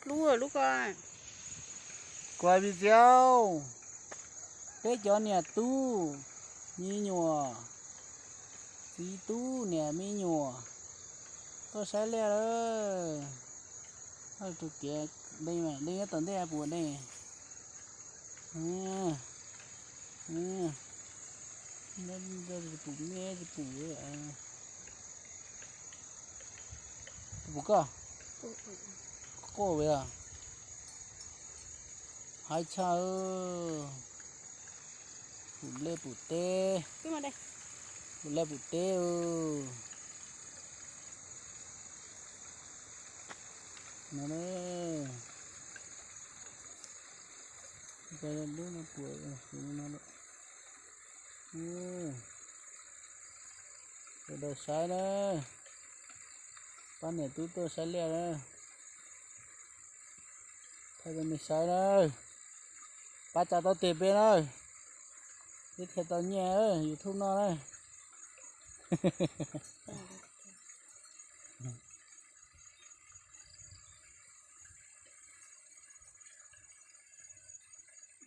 Lub lub ko. Kuv hais video, peb cov niam tub me nyuam, txiv tub niam me nyuam, tuaj saib liaj lawm. Tus kiv dej, dej nyob tom ntej puas dej? Pum me, pum, pum koj, quaj li os. Haib tshaj. Pum liaj pum teb, pum liaj pum teb. No, lub no puas no. Sawv daws saib na, pab niam tub tuaj saib liaj na, thaij rau nej saib na, pab tsa taub tes peb na, peb thiaj tau nyiaj YouTube no na.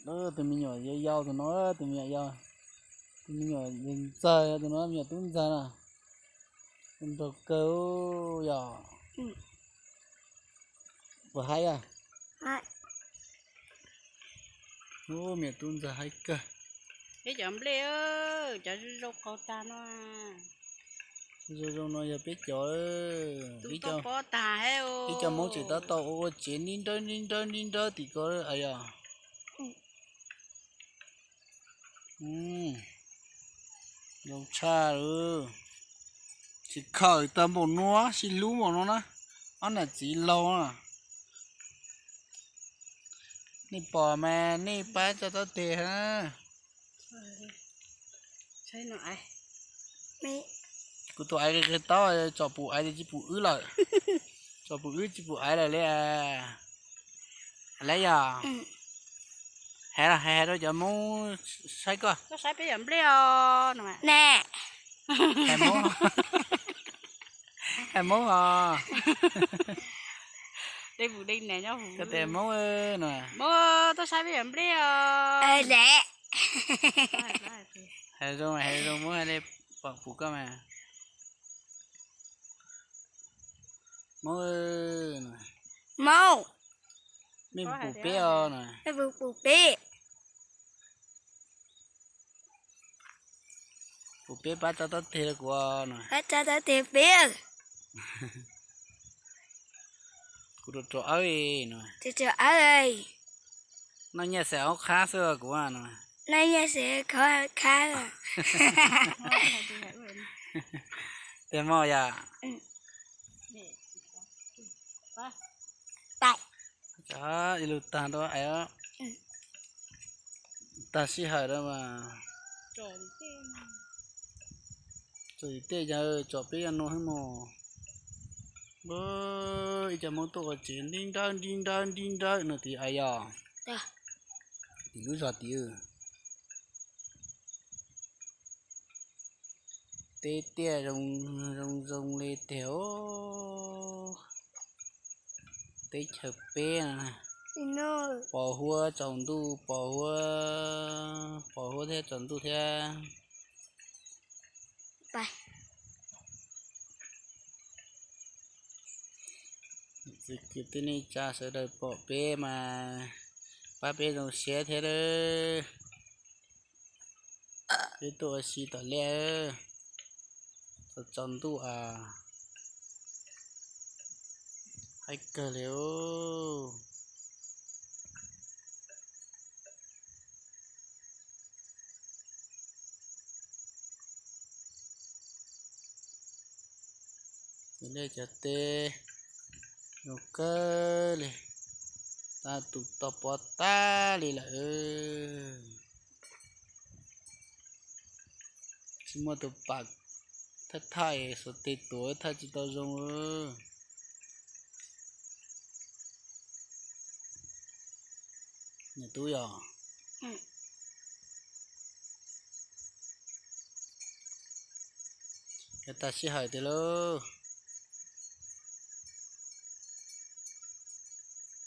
Tus me nyuam yau yau tus no, tus me nyuam yau, tus me nyuam ntxawg tus no, me nyuam tub ntxawg na, nraug kawg yom. Puas haib a? Ub, me nyuam tub ntxawg haib kawg. Peb cov nplej, cov zoo zoo qau tag no. Zoo zoo no yog peb cov, ib co pob tag, ib co Hmoob tseem tab tom ua ua tsev nib nrawb nib nrawb nib nrawb tim ko yom. Zoo tshaj lawm. Tsis khawm tau npaum no, sib hlub npaum no na. Ob niam txiv laus na. Nej pom mas nej pab tsa taub tes na. Kuv tus aiv qi qi taub, tsom pum aiv tsis pum wb lawm. Tsom pum wb tsis pum aiv lawm li. Lawm yog, hais hais rau cov Hmoob saib koj. Hais Hmoob, hais Hmoob os. Koj tes Hmoob no. Hais zoo, hais zoo Hmoob li, pom pum koj mas. Hmoob, Hmoob, mej puas pum peb os no. Mej puas pum peb? Puas peb pab tsa taub tes rau kuv no. Pab tsa taub tes peb. Kuv rau rau awb no. Rau rau awb. Noj nyiaj xeem ob khab xwb kuv no. Noj nyiaj xeem ob khab. Tes mog yom. Ib lub tag rau aiv, tag sij hawm rau mas. Tsom tim tej yog tsom peb yog no xwb mog. Ib co Hmoob tuaj ua tsev nrib nrawb nrib nrawb nrib nrawb no tim aiv yog. Tim lub zos tim. Teb tiaj zoo zoo li tiag os. Teb chaws peb no, pos huab tsaus ntuj, pos huab, pos huab thiab tsaus ntuj thiab. Txiv kwv tij neej tsa sawv daws pom peb mas pab peb zoo siab thiab lawm. Peb tuaj ua si tom liaj, tsaus tsaus ntuj a, haib kawg li. Liaj cov teb zoo kawg li, tab tus tau pov tag li lawm. Tsis muaj tus pam thawj thawj xuas tes tuav thawj tsis tau zoo. Niam tub yog, yog tag sij hawm tiag lauj.